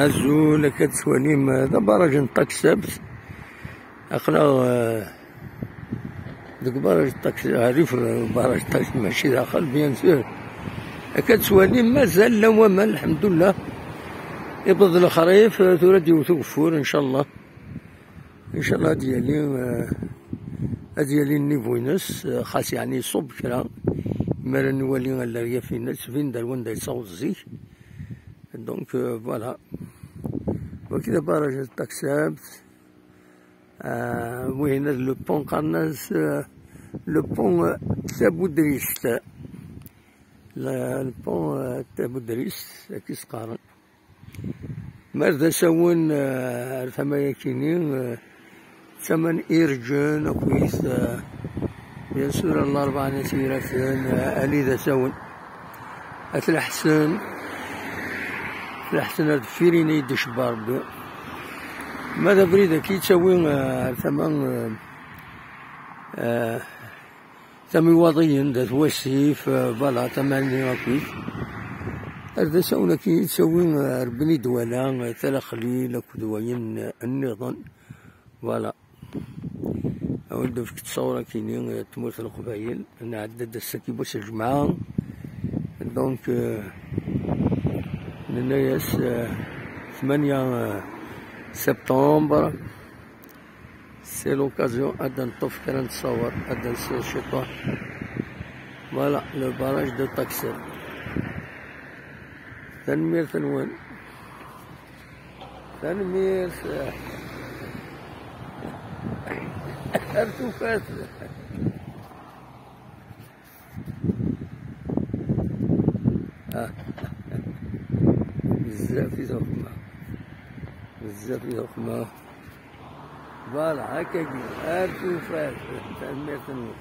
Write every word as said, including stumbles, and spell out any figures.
Azul, akka tettwalim, eh, d abaraj n Taksabt. Aql-aɣ, eh, deg ubaraj n Taksabt, rrif, eh, ubaraj n Taksabt, mačči daxel, bien sûr. Akka tettwalim, mazal la waman, lḥemdullah. Iwweḍ lexrif, eh, tura ad yewwet ugeffur, ncallah. Ncallah ad yali, eh, ad yali nnivu-ines, eh, xas yeɛni iṣubb kra. Mi ara nwali aleryaf-ines, tbin-d ar wanda yettaweḍ zik. Donc, euh, voilà. Wagi d abaraj n Taksabt. Euh, wihin d le pont, qqaren-as, euh, le pont, euh, Tabudrist. Le, le pont, euh, Tabudrist, akka i s-qqaren. Ma d asawen, euh, ar tama-yakini, euh, d tama n Irǧen akkit, euh, bien sûr, Larebɛa n At Yiraten, euh, Ali d asawen. At Leḥsen, At Leḥsen ar deffir-ini i d-icebba Rebbi. Ma d abrid-agi yettawi, euh, ar tama, euh, euh, tama Iwaḍiyen, d At Wasif, euh, voilà, tama-nni akkit. Ar d asawen-agi yettawi, euh, ar Bni Dwala, euh, Tala Xlil akked wayen, euh, nniḍen. Voilà. Awen-d-nefk ttṣawra-kini, eh, tmurt n Leqbayel, nɛedda-d ass-agi wass n lǧemɛa. Donc, eh, nenna-yas, eh, tmanya, eh, septembre, c'est l'occasion ad d-neṭṭef kra n ttṣawar, ad d-nsiweḍ ciṭuḥ. Voilà, le barrage de Taksabt. Tanemmirt-nwen. Tanemmirt. Ar tufat. Ah. Bezzaf i tuxma. Bezzaf i tuxma. Voilà, hakkagi. Ar tufat. Tanemmirt-nwen.